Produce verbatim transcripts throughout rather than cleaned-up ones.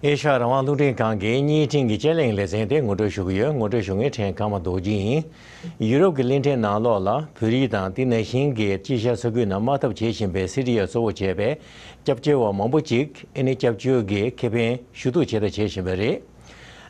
ཨེ་ཤ་ཡ་རང་དབང་རླུང་འཕྲིན་ཁང་གི་བརྙན་འཕྲིན་གྱི་དཔྱད་གླེང་ལེ་ཚན་དེ་ངོ་སྤྲོད་ཞུ་གི་ཡོད། ངོ་སྤྲོད་ཞུ་མཁན་ཕྲན་ཀརྨ་རྡོ་རྗེ་ཡིན། ཡུ་རོབ་ཀྱི་གླིང་ཕྲན་ནང་ལོགས་ལ་བོད་རིགས་དང་དེ་ནང་བཞིན་གྱི་དཀྱིལ་ཤར་ས་ཁུལ་ནང་དམག་འཐབ་བྱེད་བཞིན་པའི་སི་རི་ཡ་གཙོ་བོ་བྱས་པའི་སྐྱབས་བཅོལ་བ་མང་པོ་ཅིག་ཨ་ནི་སྐྱབས་བཅོལ་གྱི་ཁེ་ཕན་ཞུ་གཏུག་བྱས་དང་བྱེད་བཞིན་པ་རེད།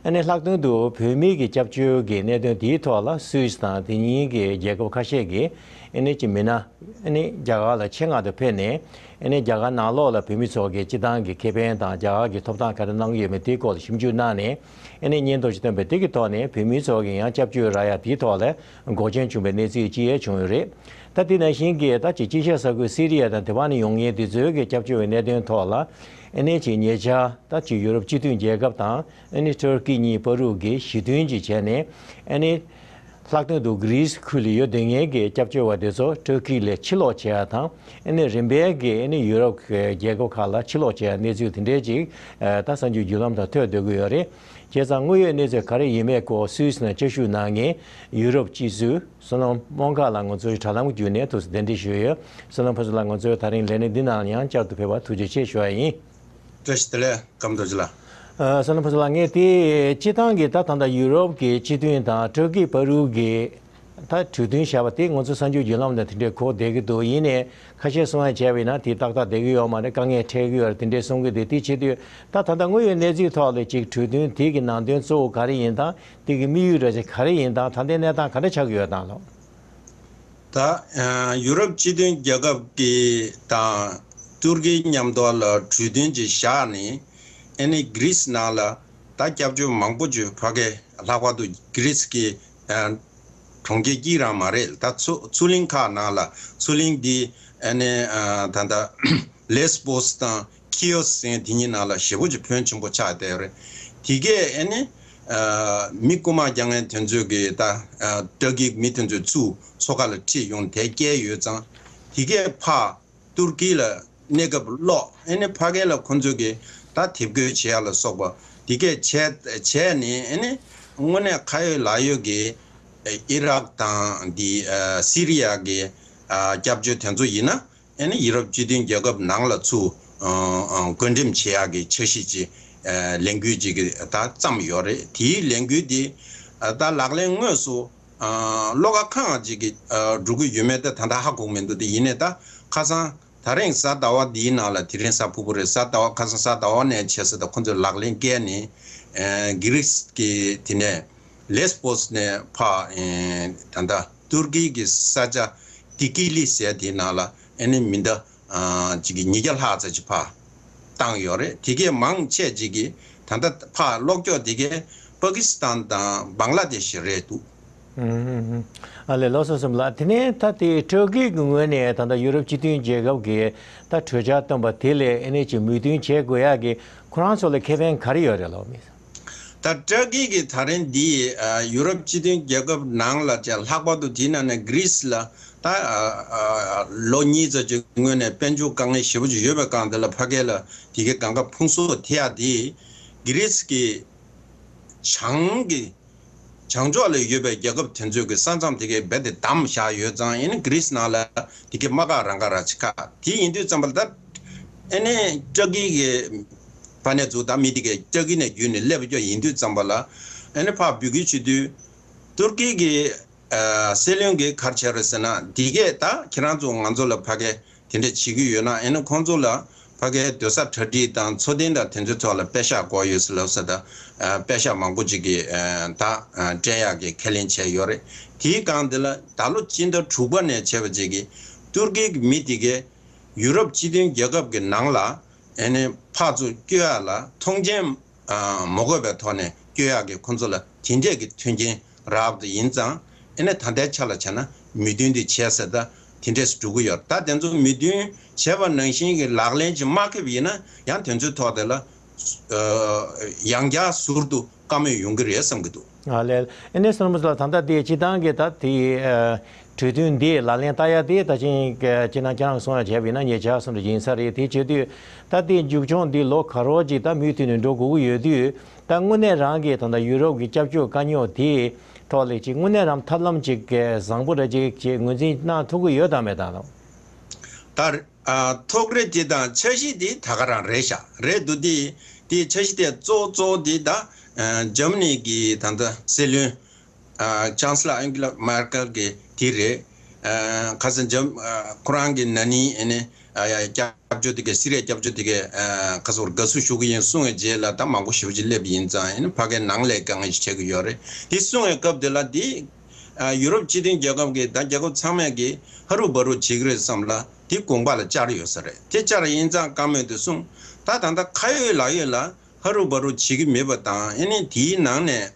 ཨ་ནི་ལྷག་དོན་དུ་བོད་མིའི་གི་སྐྱབས་བཅོལ་གྱི་གནད་དོན་དེའི་ཐོག་ལ་སུད་སི་དང་དེ་གཉིས་ཀྱི་རྒྱལ་ཁབ་ཁ་ཤས་ཀྱི་ཨ་ནི་ཅིག་མི་སྣ་ཨ་ནི་རྒྱ་གར་ལ་ཆེད་མངགས་ཏུ་ཕེབས་ནས། ཨ་ནི་རྒྱ་གར་ནང་ལོགས་ལ་བོད་མི་ཚོ་གི་སྤྱི་བཏང་གི་ཁེ་ཕན་དང་རྒྱ་གར་གྱི་ཐོབ་ཐང་ག་རེ་གནང་གི་ཡོད་མེད་དེའི་སྐོར་ལ་ཞིབ་འཇུག་གནང་ནས། ཨ་ནི་སྙན་ཐོ་ཞིག་བཏོན་པ་དེ་གི་ཐོག་ནས་བོད་མི་ཚོ་གི་ཡང་སྐྱབས་བཅོལ་རག་ཡ་དེའི་ཐོག་ལ་འགོག་རྐྱེན་བྱུང་བའི་གནས་ཚུལ་ཅིག་ཡང་བྱུང་ཡོད་རེད། ད་དེ་ནང་བཞིན་གྱི་ད་ཅིག་དཀྱིལ་ཤར་ས་ཁུལ་སི་རི་ཡ་དང་དེ་བ་ནས་ཡོང་མཁན་དེ་ཚོའི་གི་སྐྱབས་བཅོལ་བའི་གནད་དོན་ཐོག་ལ། ཨ་ནི་ཅིག་ཉེ་ཆར་ད་ཅིག་ཡུ་རོབ་སྤྱི་མཐུན་རྒྱལ་ཁབ་དང་ཨ་ནི་ཊར་ཀི་གཉིས་བར་དུ་གི་ཞི་མཐུན་ཅིག་བྱས་ནས། ཨ་ནི། ལྷག་དོན་དུ་གྷི་རི་སི་ཁུལ་ལ་ཡོད་སྡོད་མཁན་གྱི་སྐྱབས་བཅོལ་བ་དེ་ཚོ་ཊར་ཀི་ལ་ཕྱིར་ལོག་བྱེད་ཡ་དང་། ཨ་ནི་རིམ་པས་ཀྱིས་ཨ་ནི་ཡུ་རོབ་ཀྱི་རྒྱལ་ཁབ་ཁག་ལ་ཕྱིར་ལོག་བྱེད་ཡ་གནས་ཚུལ་དེ་འདྲའི་ཅིག་ད་གསར་འགྱུར་བརྒྱུད་ལམ་དང་ཐོན་སྡོད་ཀྱི་ཡོད་རེད། བྱས་ཙང་དངོས་ཡོད་གནས་ཚུལ་ག་རེ་ཡིན་མིན་སྐོར་སུད་སི་ནང་བཅའ་བཞུགས་གནང་མཁན་ཡུ་རོབ་སྤྱི་ཟུར་བསོད་ནམས་རྨོངས་དགའ་ལགས་ང་ཚོའི་དྲ་ལམ་བརྒྱུད་ནས་ཐུགས་སུ་གདན་འདྲེན་ཞུས་ཡོད། བསོད་ནམས་ཕུན་ཚོགས་ལགས་ང་ཚོའི་ད་རིང་ལས་གནས་འདི་ནང་ཡང་བསྐྱར་དུ་ཕེབས་པར་ཐུགས་རྗེ་ཆེ་ཞུ་བ་ཡིན། བཀྲ་ཤིས་བདེ་ལེགས་ཀརྨ་རྡོ་རྗེ་ལགས། ཨ། བསོད་ནམས་ཕུན་ཚོགས་ལགས། ངས་དེ་སྤྱིར་བཏང་གི་ད་ད་ལྟ་ཡུ་རོབ་ཀྱི་སྤྱི་མཐུན་དང་ཊར་ཀི་བར་དུ་གི་ད་གྲོས་མཐུན་བཞག་པ་དེ་ང་ཚོ་གསར་འགྱུར་བརྒྱུད་ལམ་ནང་དེ་འདྲའི་གོ་བསྡད་ཀྱི་འདུག་ཡིན་ནའི་ཁ་ཤས་གསུང་ཡ་བྱས་པ་ཡིན་ན་དེ་ཏག་ཏག་བསྡད་ཀྱི་ཡོད་མ་རེད། དཀའ་ངལ་འཕྲད་ཀྱི་ཡོད་རེད། དེ་འདྲའི་གསུང་གི་འདུག་དེ་བྱེད་དུས་ད་ད་ལྟ་དངོས་ཡོད་གནས་ཚུལ་ཐོག་ལ་ཅིག་གྲོས་མཐུན་དེ་གི་ནང་དོན་གཙོ་བོ་ག་རེ་ཡིན་དང་དེ་གི་དམིགས་ཡུལ་ར་ཅིག་ག་རེ་ཡིན་དང་ད་ལྟའི་གནས་སྟངས་ག་འདྲ་ཆགས་ཀྱི་ཡོད་དང་ལོ། ད་ཡུ་རོབ་སྤྱི་མཐུན་རྒྱལ་ཁབ་ཀྱི་དང་ཏུར་ཀིའི་མཉམ་དུ་ལ་གྲོས་མཐུན་ཅིག་བཞག་ནས། ཨ་ནི་གྷི་རི་སི་ནང་ལ་ད་སྐྱབས་བཅོལ་མང་པོ་ཅིག་ཕ་གི་ལྷག་པར་དུ་གྷི་རི་སི་ཀྱི་གྲོང་ཁྱེར་གཅིག་རང་མ་རེད། ད་མཚོ་མཚོ་གླིང་ཁག་ནང་ལ་མཚོ་གླིང་འདི་ཨ་ནི་ད་ལྟ་ལེས་པོ་སི་དང་ཁི་ཡོ་སི་ཟེར་དེ་གཉིས་ནང་ལ་ཞེ་པོ་ཅིག་ཕོན་ཆེན་པོ་ཆགས་བསྡད་ཡོད་རེད། དེ་གས་ཨ་ནི། ཨ། མི་རྐུ་མ་རྒྱག་མཁན་དེ་ཚོས་གི་ད་ཨ་ཊར་ཀིའི་མི་དེ་ཚོས་ཚུར་མཚོ་ཁ་ལ་ཁྲིད་ཡོང་དེ་བསྐྱལ་ཡོད་ཙང་། དེ་གས་ཕར་ཏུར་ཀི་ལ་གནས་སྐབས་ལོག་ཨ་ནི་ཕ་གི་ལ་ཁོ་ཚོས་གི་ད་དེབ་འགོད་བྱེད་ཡ་ལ་སོགས་པ་དེ་གས་བྱས་བྱས་ནས། ཨ་ནི་དངོས་གནས་ཁ་ཡོད་ལག་ཡོད་གི་ཨི་རག་དང་འདི་ཨ་སི་རི་ཡ་གི་ཨ་སྐྱབས་བཅོལ་དེ་ཚོ་ཡིན་ན། ཨ་ནི་ཡུ་རོབ་སྤྱི་མཐུན་རྒྱལ་ཁབ་ནང་ལ་ཚུར་ཨ་ཨ་བགོ་འགྲེམས་བྱེད་ཡག་གི་འཆར་གཞི་ཅིག་ཨ་ལས་འགུལ་ཅིག་གི་ད་བརྩམས་ཡོད་རེད། དེའི་ལས་འགུལ་དེ་ཨ་ད་ལག་ལེན་དངོས་སུ་ཨ་བློ་ཁ་གང་ཅིག་གི་ཨ་འགྲོ་གི་ཡོད་མེད་ད་ད་ལྟ་ཧ་གོ་མི་འདུག་དེ་ཡིན་ནའི་ད་ཁ་སང་ད་རིང་གཟའ་ཟླ་བ་འདིའི་ནང་ལ། དེ་རིང་གཟའ་ཕུར་བུ་རེད། གཟའ་ཟླ་བ་ཁ་སང་གཟའ་ཟླ་བ་ནས་བྱས་ཙང་ད་ཁོ་ཚོས་ལག་ལེན་བཀལ་ནས་ཨ་གྷི་རི་སི་གི་དེ་ནས་ལེས་པོ་སི་ནས་ཕར་ཨ་ད་ལྟ་ཏུར་ཀི་གི་ས་ཆ་ཏི་ཀི་ལི་ཟེར་དེའི་ནང་ལ་ཨ་ནི་མི་ཟླ་ཨ་ཅིག་གི་ཉིས་བརྒྱ་ལྷག་ཙམ་ཅིག་ཕར་བཏང་ཡོད་རེད། དེ་གས་མང་ཆེ་ཅིག་གི་ད་ལྟ་ཕར་ལོག་ཕྱོགས་དེ་གས་པ་ཀི་སི་ཐན་དང་བང་ལ་དེ་ཤི་རེད་འདུག་ཨ་ལས། ལགས་སོ། བསོད་ནམས་ལགས། དེ་ནས་ད་དེ་ཏུར་ཀི་གི་ངོས་ནས་ད་ལྟ་ཡུ་རོབ་སྤྱི་མཐུན་རྒྱལ་ཁབ་ཀྱི་ད་གྲོས་འཆར་བཏོན་པ་དེ་ལས་ཨ་ནི་ཅིག་མོས་མཐུན་བྱེད་དགོས་ཡག་གི་ཁོ་རང་ཚོ་ལ་ཁེ་ཕན་ག་རེ་ཡོད་རེད་ལོ་མི། ད་ཏུར་ཀི་གི་ད་རིང་འདི་ཨ་ཡུ་རོབ་སྤྱི་མཐུན་རྒྱལ་ཁབ་ནང་ལ་བྱས། ལྷག་པར་དུ་དེའི་ནང་ནས་གྷི་རི་སི་ལ་ད་ཨ་ཨ་ལོ་གཉིས་ཙམ་ཅིག་སྔོན་ནས་དཔལ་འབྱོར་དཀའ་ངལ་ཞེ་པོ་ཅིག་ཡོད་པའི་སྒང་དེ་ལ་ཕ་གི་ལ་དེ་གའི་གང་ག་ཕུང་གསོག་ཐེབས་ཡག་དེ་གྷི་རི་སི་གི་བྱང་གི་བྱང་ཕྱོགས་ལ་ཡོད་པའི་རྒྱལ་ཁབ་དེ་ཚོས་ཀྱི་ས་མཚམས་དེ་གའི་རྦད་དེ་བསྡམས་བཞག་ཡོད་ཙང་། ཨ་ནི་གྷི་རི་སི་ནང་ལ་དེ་གའི་དམག་སྒར་རང་ཁ་ར་ཅིག་ཁག་དེ་ཡིན་དུས་ཙམ་པ་ལ། ད་ཨ་ནི་ཏུར་ཀི་གི་ཕར་ནས་ཚུར་ད་མི་དེ་གའི་ཏུར་ཀི་ནས་བརྒྱུད་ནས་སླེབས་རྒྱུ་ཡིན་དུས་ཙམ་པ་ལ། ཨ་ནི་ཕར་འབོད་སྐུལ་བྱེད་དུས་ཏུར་ཀི་གི་ཨ་སྲིད་བློན་གྱིས་ག་རེ་བྱས་རེད་ཟེར་ན། འདི་གས་ད་ཁྱེད་རང་ཚོ་ང་ཚོ་ལ་ཕ་གི་དེ་འདྲ་བྱེད་ཀྱི་ཡོད་ན། ཨ་ནི་ཁོང་ཚོ་ལ་ཕ་གིའི་སྡོད་ས་གྲ་སྒྲིག་དང་འཚོ་རྟེན་དང་དེ་ཚོའི་ཐོག་ལ་པེ་ཤག་དགོས་ཡོད་ཟེར་ལབ་ས་དང་། ཨ་པེ་ཤག་མང་པོ་ཅིག་གིས་ཨ་ད་ཨ་སྤྲད་ཡག་གི་ཁས་ལེན་བྱས་ཡོད་རེད། དེའི་སྒང་འདི་ལ་ད་ལོ་སྤྱི་ཟླ་དྲུག་པ་ནས་བྱས་པ་ཅིག་གི་ཏུར་ཀིའི་མི་དེ་གས་ཡུ་རོབ་སྤྱི་མཐུན་རྒྱལ་ཁབ་ཀྱི་ནང་ལ་ཨ་ནི་ཕར་ཚུར་བསྐྱོད་ཡག་ལ་ཐོངས་མཆན་ཨ་མ་དགོས་པའི་ཐོག་ནས་བསྐྱོད་ཡག་གི་ཁོང་ཚོ་ལ་དེ་འདྲས་ཀྱི་མཐུན་རྐྱེན་རག་པ་ཡིན་ཙང་། ཨ་ནི་ད་ལྟའི་ཆ་ལ་བྱས་ན་མོས་མཐུན་དེ་བྱས་ཟེར། ད་དེ་འདྲས་སུ་འགྲོ་གི་ཡོད། ད་དེ་ཚོ་མོས་མཐུན་བྱས་པ་ནང་བཞིན་གྱི་ལག་ལེན་ཅིག་མ་འཁེལ་བ་ཡིན་ན་ཡང་དེ་ཚོའི་ཐོག་དེ་ལ་ཨ་ཡང་བསྐྱར་ཟུར་དུ་བཀའ་མོལ་ཡོང་གི་རེད་བསམ་གྱི་འདུག་ཨ་ལས། ཨ་ནི་བསོད་ནམས་ལགས། ད་ལྟ་དེ་སྤྱིར་བཏང་གི་ད་དེ་ཨ་གྲོས་མཐུན་འདི་ལག་ལེན་བསྟར་ཡ་དེ་ད་ཅིང་སྤྱིར་བཏང་ཁྱེད་རང་གསུང་ཡ་བྱས་པ་ཡིན་ན་ཉེ་ཆར་སོང་དུ་ཡིན་ས་རེད། དེ་བྱེད་དུས་ད་དེ་མཇུག་སྐྱོང་འདི་ལོ་ག་རོ་ཅིག་ད་མུ་མཐུད་ནས་འགྲོ་དགོས་ཀྱི་ཡོད་དུས། ད་དངོས་གནས་རང་གི་ད་ལྟ་ཡུ་རོབ་ཀྱི་སྐྱབས་བཅོལ་དཀའ་རྙོག་དེ་ཐོག་ལ་ཅིག་དངོས་གནས་རང་ཐབས་ལམ་ཅིག་བཟང་པོ་ར་ཅིག་ཅིག་ངོས་འཛིན་གནང་ཐུབ་ཀྱི་ཡོད་དམ་མེད་དམ་ལགས། ད་ཨ་ཐོག་རེ་དེ་དང་འཆར་གཞི་དེ་ད་ག་རང་རེད་ཤག་རེད་འདུག་དེ་ དེའི་འཆར་གཞི་དེ་གཙོ་བོ་གཙོ་བོ་དེ་ད་ཨ་འཇར་མ་ནི་གི་ད་ལྟ་སྲིད་བློན་ཨ་ཅང་སི་ལར་ཨན་ཀེ་ལ་མེར་ཀེལ་གི་དེ་རེད། ཨ་ཁ་སང་འཇར་ཨ་ཁོ་རང་གི་ན་ནིང་ཨ་ནི་ཨ་ཡ་སྐྱབས་བཅོལ་དེ་གའི་སི་རི་ཡ་སྐྱབས་བཅོལ་དེ་གའི་ཨ་ཁ་སང་དགའ་བསུ་ཞུ་གི་ཡིན་གསུང་བའི་རྗེས་ལ་ད་མང་པོ་ཞེ་པོ་ཅིག་སླེབས་ཡིན་ཙང་ཨ་ནི་ཕ་གིར་ནང་ལ་དཀའ་ངལ་ཅིག་འཕྲད་ཀྱི་ཡོད་རེད། དེ་གསུང་བའི་སྐབས་དེ་ལ་དེ་ཨ་ཡུ་རོབ་སྤྱི་མཐུན་རྒྱལ་ཁབ་ཀྱི་ད་རྒྱལ་ཁབ་ཚང་མས་ཀྱི་ཧ་རུ་བ་རུ་བྱེད་ཀྱི་རེད་བསམ་ལ་དེ་དགོངས་པ་ལ་བཅར་ཡོད་ས་རེད། དེ་བཅར་ཡིན་ཙང་བཀའ་མོལ་དུ་གསུངས། ད་ད་ལྟ་ཁ་ཡོད་ལག་ཡོད་ལ་ཧ་རུ་བ་རུ་བྱེད་ཀྱི་མེད་པ་དང་ཨ་ནི་དེའི་ནང་ནས་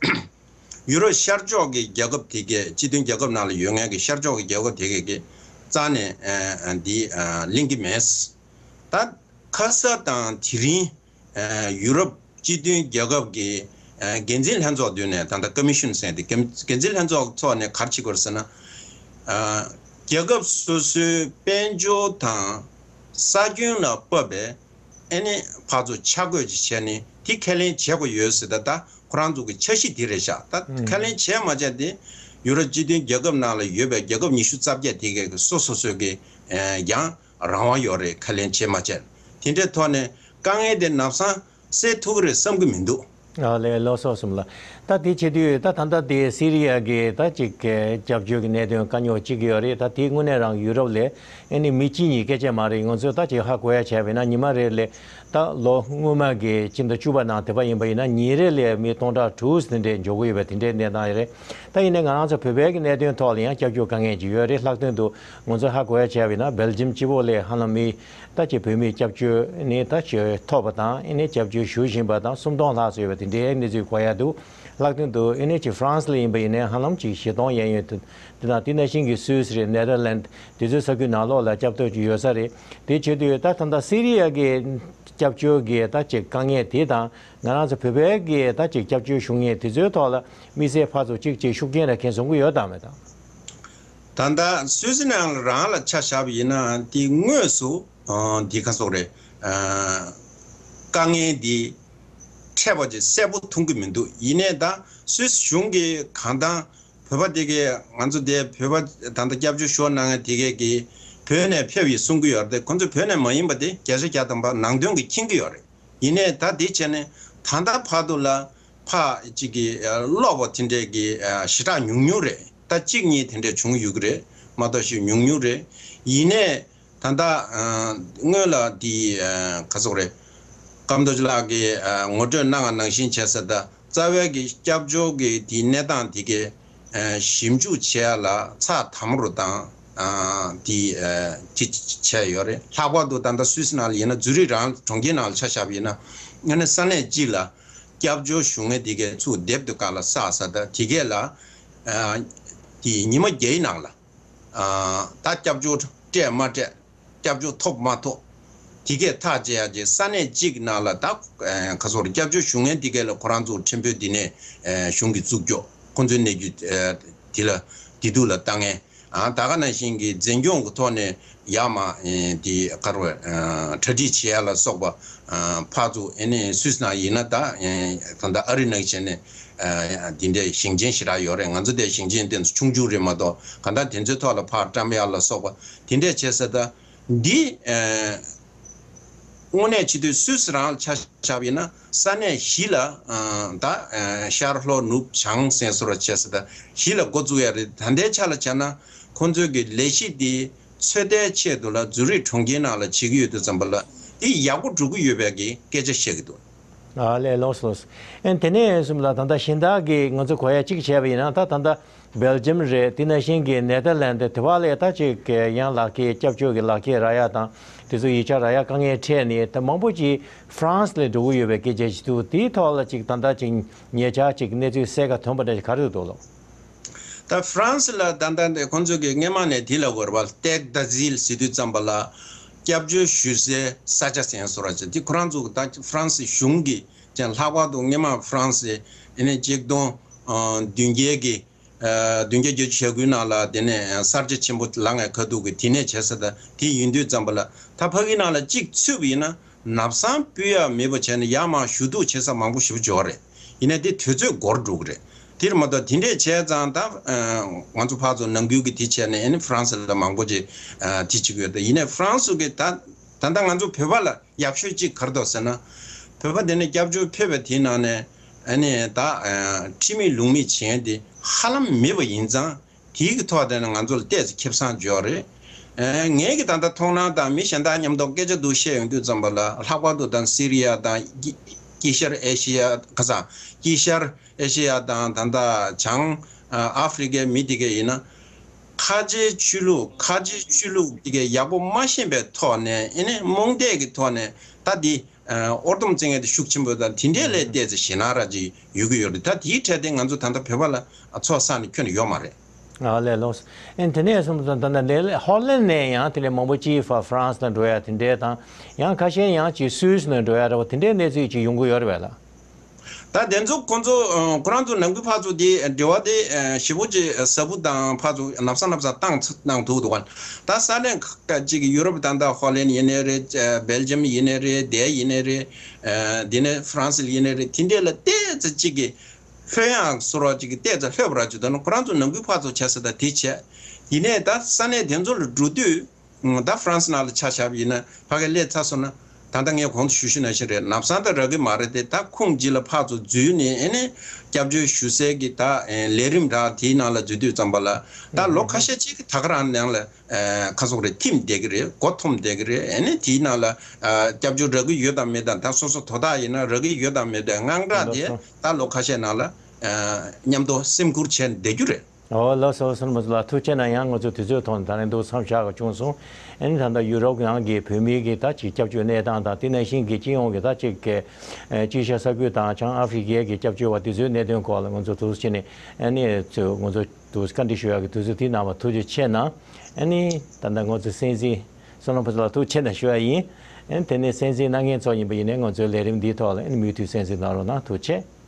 ཡུ་རོབ་ཤར་ཕྱོགས་ཀྱི་རྒྱལ་ཁབ་དེ་གས་སྤྱི་མཐུན་རྒྱལ་ཁབ་ནང་ལ་ཡོད་མཁན་གྱི་ཤར་ཕྱོགས་ཀྱི་རྒྱལ་ཁབ་དེ་གས་ཀྱི་རྩ་ནས་ཨ་འདི་ཨ་གླེང་གི་མེད། ད་ཁ་ས་དང་དེ་རིང་ཨ་ཡུ་རོབ་སྤྱི་མཐུན་རྒྱལ་ཁབ་ཀྱི་ཨ་འགན་འཛིན་ལྷན་ཚོགས་མདུན་ནས་ད་ལྟ་ཀོ་མི་ཤོན་ཟེར་ཏེ་འགན་འགན་འཛིན་ལྷན་ཚོགས་ཚོགས་ནས་ག་རེ་བྱེད་དགོས་རེད་ཟེར་ན། ཨ་རྒྱལ་ཁབ་སོ་སོའི་དཔལ་འབྱོར་དང་ས་ཁྱོན་ལ་དཔག་པའི་ཨ་ནི་ཕར་ཚུར་ཆ་བགོས་ཅིག་བྱས་ནས་དེ་ཁས་ལེན་བྱེད་དགོས་ཡོད་ཟེར། ད་ད་ཁོ་རང་ཚོ་གི་འཆར་གཞི་དེ་རེད་ཤག་ད་ཁས་ལེན་བྱས་མ་བྱས་དེ་ཡུ་རོབ་སྤྱི་མཐུན་རྒྱལ་ཁབ་ནང་ལ་ཡོད་པའི་རྒྱལ་ཁབ་ཉི་ཤུ་རྩ་བརྒྱད་དེ་གའི་སོ་སོ་སོའི་གི་ཡང་རང་དབང་ཡོད་རེད། ཁས་ལེན་བྱས་མ་བྱས་དེ་འདྲའི་ཐོག་ནས་དཀའ་ངལ་དེ་ནམ་སང་སེལ་ཐུབ་ཀྱི་རེད་བསམ་གྱི་མི་འདུག་ཨ་ལས་ལགས་སོ་གསུངས་ལ། ད་དེ་བྱེད་དུས་ད་ད་ལྟ་དེ་སི་རི་ཡ་གི་ད་ཅིག་གི་སྐྱབས་བཅོལ་གྱི་གནད་དོན་དཀའ་རྙོག་ཅིག་ཡོད་རེད། ད་དེ་དངོས་གནས་རང་ཡུ་རོབ་ལ་ཨ་ནི་མི་གཅིག་གཉིས་སྐད་ཆ་མ་རེད། ང་ཚོས་ད་ཅིག་ཧ་གོ་ཡ་བྱས་པས་ན་ཉི་མ་རེ་ལ་ད་ལོ་སྔོན་མ་གི་ཕྱི་ཟླ་བཅུ་པ་ནང་དེ་པ་ཡིན་པ་ཡིན་ན་ཉིན་རེ་ལ་མི་སྟོང་ཕྲག་དྲུག་དེ་འདྲས་འབྱོར་གྱི་ཡོད་པ་དེ་འདྲའི་གནས་སྟངས་རེད། ད་ཡིན་ནའི་ང་རང་ཚོ་བོད་པའི་གི་གནད་དོན་ཐོག་ལ་ཡང་སྐྱབས་བཅོལ་དཀའ་ངལ་ཅིག་ཡོད་རེད། ལྷག་དོན་དུ་ང་ཚོས་ཧ་གོ་ཡ་བྱས་པ་ཡིན་ན་སྦེལ་ཇམ་སྤྱི་བོ་ལ་ཧ་ལམ་མི་ད་ཅིག་བོད་མིའི་སྐྱབས་བཅོལ་ནི་ད་ཅིག་ཐོབ་པ་དང་ཨེ་ནི་སྐྱབས་བཅོལ་ཞུ་བཞིན་པ་དང་སུམ་སྟོང་ལྷག་ཙམ་ཡོད་པ་དེ་འདྲའི་གནས་ཚུལ་གོ་ཡ་འདུག་ལྷག་དོན་དུ་ཨེ་ནི་ཅིག་ཧྥ་རན་སི་ལ་ཡིན་པ་ཡིན་ནའི་ཧ་ལམ་ཅིག་བཞི་སྟོང་ཡན་ཡོད་དུ། དེ་དང་དེ་ནང་བཞིན་གྱི་སུད་སི་རེད། ནེ་དར་ལན་དེ་ཚོའི་ས་ཁུལ་ནང་ལོགས་ལ་སྐྱབས་ཐོབ་ཅིག་ཡོད་ས་རེད། དེ་བྱེད་དུས་ད་ད་ལྟ་སི་རི་ཡ་གི་སྐྱབས་བཅོལ་གྱི་ད་ཅིག་དཀའ་ངལ་དེ་དང་ང་རང་ཚོ་བོད་པའི་གི་ད་ཅིག་སྐྱབས་བཅོལ་ཞུ་མཁན་དེ་ཚོའི་ཐོག་ལ་དམིགས་བསལ་ཕར་ཚུར་ཅིག་ཅིག་ཤུགས་རྐྱེན་ར་མཁན་བཟོ་གི་ཡོད་དམ་མེད་དམ། ད་ལྟ་སུད་སི་ནང་རང་ལ་ཆ་བཞག་པ་ཡིན་ན་དེ་དངོས་སུ་ཨ་འདི་ག་སོགས་རེད། ཨ་དཀའ་ངལ་འདི་འཕྲད་པ་ཅིག་གསལ་པོ་མཐོང་གི་མི་འདུག་ཡིན་ནའི་ད་སུད་སི་གཞུང་གིས་གང་ལྟར་བོད་པ་དེ་གས་ང་ཚོ་དེ་བོད་པ་ད་ལྟ་སྐྱབས་བཅོལ་ཞུ་བ་གནང་མཁན་དེ་གས་ཀྱིས་བོད་ནས་ཕེབས་ཡིན་གསུང་གི་ཡོད་རེད་དེ། ཁོ་ཚོ་བོད་ནས་མ་ཡིན་པ་དེ་བརྒྱ་ཆ་བརྒྱ་ཐམ་པ་ནང་དོན་གྱིས་མཁྱེན་གྱི་ཡོད་རེད། ཡིན་ནའི་ད་དེ་བྱས་ནས་ད་ལྟ་བར་དུ་ལ་ཕ་གཅིག་གི་ཨ་ཀློག་པ་དེ་འདྲས་ཀྱི་ཨ་ཞེ་དྲག་ཉུང་ཉུང་རེད། ད་གཅིག་གཉིས་དེ་འདྲས་བྱུང་ཡོད་ཀྱི་རེད་མ་གཏོགས་ཞེ་ཉུང་ཉུང་རེད། ཡིན་ནའི་ད་ལྟ་ཨ་སྔོན་ལ་དེ་ཨ་ག་ཚོད་རེད། སྐམ་རྡོ་རྗེ་ལགས་ཀྱིས་ཨ་ངོ་སྤྲོད་གནང་བ་ནང་བཞིན་བྱས་ས་ད་རྩ་བའི་གི་སྐྱབས་བཅོལ་གྱི་དེའི་གནས་སྟངས་དེ་གའི་ཨ་ཞིབ་འཇུག་བྱེད་ཡ་ལ་ཚགས་དམ་རུ་དང་ཨ་དེ་ཨ་དེ་བྱས་ཡོད་རེད། ལྷག་པར་དུ་ད་ལྟ་སུད་སི་ནང་ལ་ཡིན་ན་ཛུ་རིག་རང་གྲོང་ཁྱེར་ནང་ལ་ཆ་བཞག་པ་ཡིན་ན་ཨ་ནི་ས་གནས་གཅིག་ལ་སྐྱབས་བཅོལ་ཞུ་མཁན་དེ་གའི་ཚུར་དེབ་དེ་ག་ལ་བསགས་ས་ད་དེ་གས་ལ་ཨ་དེ་ཉི་མ་བརྒྱད་ནང་ལ་ཨ་ད་སྐྱབས་བཅོལ་སྤྲད་མ་སྤྲད། སྐྱབས་བཅོལ་ཐོབ་མ་ཐོབ། དེ་གས་ཐག་བཅད་ཡ་ཅིག་ས་གནས་གཅིག་ནང་ལ་ད་ཨ་ག་ཚོད་རེད། སྐྱབས་བཅོལ་ཞུ་མཁན་དེ་གས་ལ་ཁོ་རང་ཚོ་ཁྲིམས་དཔོན་དེ་ནས་ཨ་གཞུང་གིས་བཙུགས་རྒྱུ། ཁོ་ཚོའི་གནས་རྒྱུ་ཨ་དེ་ལ་བདེ་སྡུག་ལ་ལྟ་མཁན། ཨ་ད་ག་ནང་བཞིན་གྱི་འཛིན་སྐྱོང་གི་ཐོག་ནས་ཡར་མར་ཨ་དེ་ག་རེ་ཨ་གྲ་སྒྲིག་བྱེད་ཡ་ལ་སོགས་པ་ཨ་ཕར་ཚུར་ཨ་ནི་སུད་སི་ནང་ཡིན་ན་ད་ཨ་ད་ལྟ་ཨ་རི་ནང་བྱས་ནས་ཨ་དེ་འདྲའི་ཞིང་ཆེན་ཞེ་དྲག་ཡོད་རེད། ང་ཚོ་དེ་ཞིང་ཆེན་དེ་ཚོ་ཆུང་ཆུང་རེད་མ་གཏོགས་གང་ལྟར་དེ་ཚོའི་ཐོག་ལ་ཕར་བཀྲམ་ཡ་ལ་སོགས་པ་དེ་འདྲས་བྱས་ས་ད། འདི་ཨ་དངོས་གནས་བྱེད་དུས་སུད་སི་རང་ལ་ཆ་བཞག་པ་ཡིན་ན་ས་གནས་བཞི་ལ་ཨ་ད་ཨ་ཤར་ལྷོ་ནུབ་བྱང་ཟེར་སོ་ར་བྱས་ས་ད་བཞི་ལ་འགོ་བཙུགས་ཡ་རེད། ད་ལྟའི་ཆ་ལ་བྱས་ན་ཁོང་ཚོའི་གི་ལས་གཞི་འདི་ཚོད་ལྟའི་ཆེད་དུ་ལ་ཛུ་རིག་གྲོང་ཁྱེར་ནང་ལ་བྱེད་ཀྱི་ཡོད་དུས་ཙམ་པ་ལ་འདི་ཡག་པོ་འགྲོ་གི་ཡོད་པའི་གི་སྐད་ཆ་བཤད་ཀྱི་འདུག་ཨ་ལས་ལོས་ལོས། ཨེ་དེ་ནས་གསུམ་ལ་ད་ལྟ་གཞན་དག་གི་ང་ཚོ་གོ་ཡ་གཅིག་བྱས་པ་ཡིན་ན་ད་ད་ལྟ་སྦེལ་ཇམ་རེད། དེ་ནང་བཞིན་གྱི་ནེ་དར་ལན་ཌི་དེ་བ་ལས་ད་ཅིག་ཡང་ལག་ཁྱེར་སྐྱབས་བཅོལ་གྱི་ལག་ཁྱེར་རག་ཡ་དང་དེ་ཚོ་ཡིག་ཆ་རག་ཡ་དཀའ་ངལ་འཕྲད་ནས་ད་མང་པོ་ཅིག་ཧྥ་རན་སི་ལ་འགྲོ་གི་ཡོད་པའི་སྐད་ཆ་ཞིག་འདུག་དེའི་ཐོག་ལ་ཅིག་ད་ལྟ་ཅིག་ཉེ་ཆར་ཅིག་གནས་ཚུལ་གསལ་ཁ་ཐོན་པ་འདྲ་ཞིག་ག་རེ་འདུག་ལོ། ད་ཧྥ་རན་སི་ལ་ད་ལྟ་འདི་ཁོང་ཚོས་ཀྱི་སྔས་མ་ནས་དེ་ལ་གོ་ར་བ་ཏེག་ད་ཟིལ་ཟེར་དུས་ཙམ་པ་ལ་སྐྱབས་བཅོལ་ཞུ་སའི་ས་ཆ་ཟེར་སོ་ར་ཅིག་དེ་ཁོ་རང་ཚོ་ད་ཧྥ་རན་སི་གཞུང་གི་ཀྱང་ལྷག་པར་དུ་སྔས་མ་ཧྥ་རན་སི་ཨེ་ནས་གཅིག་སྟོང་བདུན་བརྒྱ་གི་ཨ་བདུན་བརྒྱ་བརྒྱད་ཅུ་གྱ་དགུ་ནང་ལ་དེ་ནས་གསར་བརྗེ་ཆེན་པོ་ལངས་པའི་ཁ་ཐུག་གི་དེ་ནས་བྱས་ས་ད་དེ་ཡིན་དུས་ཙམ་པ་ལ་ད་ཕ་གི་ནང་ལ་གཅིག་ཚུད་པ་ཡིན་ན་ནབ་སང་སྤུས་ཡག་མེད་པ་བྱས་ནས་ཡར་མར་ཞུ་གཏུག་བྱེད་ས་མང་པོ་ཞེ་པོ་ཅིག་ཡོད་རེད། ཡིན་ནའི་དེ་དུས་ཚོད་འགོར་འགྲོ་གི་རེད། དེར་མ་གཏོགས་དེ་འདྲས་བྱས་ཙང་ད་ཨ་ང་ཚོ་ཕར་ཚུར་ནང་ཁུལ་གྱི་དེ་བྱས་ནས་ཨ་ནི་ཧྥ་རན་སི་ལ་མང་པོ་ཅིག་ཨ་དེ་བྱེད་ཀྱི་ཡོད། ད་ཡིན་ནའི་ཧྥ་རན་སི་གི་ད་ད་ལྟ་ང་ཚོ་བོད་པ་ལ་ཡག་ཤོས་གཅིག་ག་རེ་འདུག་ཟེར་ན། བོད་པ་དེ་ནས་སྐྱབས་བཅོལ་ཕེབས་པའི་དེའི་ནང་ནས་ཨ་ནི་ད་ཁྲིམས་མེད་ལུགས་མེད་བྱས་དེ་ཧ་ལམ་མེད་པ་ཡིན་ཙང་། དེའི་གི་ཐོག་དེ་ནས་ང་ཚོ་ལ་ཏོག་ཙམ་ཁེ་བཟང་འབྱོར་རེད། ཨ་ངའི་གི་ད་ལྟ་མཐོང་སྣང་དང་མི་གཞན་དག་མཉམ་དུ་སྐད་ཆ་འདུག་བཤད་ཡོང་དུས་ཙམ་པ་ལ། ལྷག་པར་དུ་ད་སི་རི་ཡ་དང་དཀྱིལ་དཀྱིལ་ཤར་ཨེ་ཤི་ཡ། ཁ་སང་དཀྱིལ་ཤར་ཨེ་ཤི་ཡ་དང་ད་ལྟ་བྱང་ཨ་ཧྥེ་རི་ཁའི་མི་དེ་གས་ཡིན་ན། ཁ་ཆེའི་ཆོས་ལུགས། ཁ་ཆེའི་ཆོས་ལུགས་དེ་གས་ཡག་པོ་མ་ཤེས་པའི་ཐོག་ནས། ཨེ་ནས་རྨོངས་དད་ཀྱི་ཐོག་ནས་ད་འདི་ཨོར་སྡོམ་བྱེད་མཁན་དེ་ཤུགས་ཆེན་པོ་དང་། དེ་འདྲས་ལས་ཏོག་ཙམ་ཞེད་སྣང་ར་ཅིག་ཡོད་ཀྱི་ཡོད་རེད། ད་དེའི་གྲས་དེ་ང་ཚོ་ད་ལྟ་བོད་པ་ལ་ཚོགས་བསགས་ནས་ཁྱོན་ནས་ཡོད་མ་རེད། ཨ་ལས། ལགས་སོ། ཨེ་དེ་ནས་སོང་ཙང་ད་ལྟ་ནེ་ཧོ་ལན་ནས་ཡང་དེ་ལས་མང་པོ་ཅིག་ཧྥ་ཧྥ་རན་སི་ལ་འགྲོ་ཡ་དེ་འདྲས་དང་། ཡང་ཁ་ཤས་ཡང་ཅིག་སུད་སི་ལ་འགྲོ་ཡ་འདྲ་བོ་དེ་འདྲས་གནས་ཚུལ་ཅིག་ཡོང་གི་ཡོད་རེད་པས་ལགས། ད་དེ་ཚོ་ཁོང་ཚོ་ཨ་ཁོ་རང་ཚོ་ནང་ཁུལ་ཕར་ཚུར་དེ་འབྲེལ་བ་དེ་ཨ་ཞེ་པོ་ཅིག་ཟབ་པོ་དང་ཕར་ཚུར་ལམ་སང་ལམ་སང་བཏང་བཏང་ཐུབ་འདུག་ག། ད་ས་གནས་ཁག་ཅིག་ཡུ་རོབ་ད་ལྟ་ཧོ་ལན་ཡིན་ནའི་རེད། ཨ་སྦེལ་ཇམ་ཡིན་ནའི་རེད། དེ་ཡིན་ནའི་རེད། ཨ་དེ་ནས་ཧྥ་རན་སི་ཡིན་ནའི་རེད། དེ་འདྲས་ལ་ཏོག་ཙམ་ཅིག་གི་ལྷོད་ཡངས་བཟོ་འདྲ་ཅིག་གི་ཏོག་ཙམ་ལྷོད་པ་ར་ཅིག་འདུག་ན། ཁོ་རང་ཚོ་ནང་ཁུལ་ཕར་ཚུར་བྱས་ས་ད་དེ་བྱས། ཡིན་ནའི་ད་ས་གནས་དེ་ཚོ་ལ་འགྲོ་དུས། ད་ཧྥ་རན་སི་ནང་ལ་ཆ་བཞག་པ་ཡིན་ན་ཕ་གིར་སླེབས་ཚར་སོང་ན། ད་ལྟ་ངས་གོང་དུ་ཞུས་ཞུས་ནང་བཞིན་རེད། ལམ་སང་ད་རག་གི་མ་རེད་དེ། ད་ཁུངས་གཅིག་ལ་ཕར་ཚུར་འཛུལ་ནས། ཨེ་ནས་སྐྱབས་བཅོལ་ཞུ་སའི་གི་ད་ལས་རིམ་འདྲ་དེའི་ནང་ལ་འཛུལ་དུས་ཙམ་པ་ལ། ད་ལོ་ཁ་ཤས་ཅིག་ད་ག་རང་ནང་ལ་ཁ་སོག་རེད། ཐིམ་བསྡད་ཀྱི་རེད། མགོ་འཐོམ་བསྡད་ཀྱི་རེད། ཨེ་ནས་དེའི་ནང་ལ་སྐྱབས་བཅོལ་རག་གི་ཡོད་དམ་མེད་དམ། ད་སོ་སོ་དོ་བདག་ཡིན་ན་རག་གི་ཡོད་དམ་མེད་དམ་དངངས་སྐྲག་དེ་ད་ལོ་ཁ་ཤས་ནང་ལ་མཉམ་དུ་སེམས་ཁུར་བྱས་བསྡད་རྒྱུ་རེད། ཨོ་ལགས་སོ། སོ་ནམ་པ་ཚོ་ལགས་ཐུགས་རྗེ་གནང་། ཡང་ང་ཚོ་དུས་ཚོད་ཐོག་ནས་ད་རིང་འདུག་མཚམས་བཞག་དགོས་བྱུང་སོང་། ཨ་ནི་ད་ལྟ་ཡུ་རོབ་ནང་གི་བོད་མིའི་གི་ད་ཅིག་སྐྱབས་བཅོལ་གནས་སྟངས་དང་། དེ་ནང་བཞིན་གྱི་སྤྱི་ཡོངས་ཀྱི་ད་ཅིག་གི་ཨ་དཀྱིལ་ཤར་ས་ཁུལ་དང་བྱང་ཨ་ཧྥེ་རི་ཁའི་གི་སྐྱབས་བཅོལ་བ་དེ་ཚོའི་གནད་དོན་སྐོར་ལ་ང་ཚོ་འདུག་སེ་བྱས་ནས། ཨ་ནི་ཚོས་ང་ཚོ་འདུག་བཀའ་འདྲི་ཞུ་ཡག་གི་དུས་ཚོད་དེ་གནང་བར་ཐུགས་རྗེ་ཆེ་གནང་། ཨ་ནི་ད་ལྟ་ང་ཚོ་གསན་གཟིགས། སོ་ནམ་པ་ཚོ་ལགས་ཐུགས་རྗེ་གནང་ཞུ་ཡ་ཡིན། ཨ་ནི་དེ་ནས་གསན་གཟིགས་གནང་མཁན་ཚོ་ཡིན་པ་ཡིན་ནའི་ང་ཚོའི་ལས་རིམ་འདིའི་ཐོག་ལ་ཨ་ནི་མུ་མཐུད་གསན་གཟིགས་གནང་རོགས་གནང་། ཐུགས་རྗེ་ཆེ།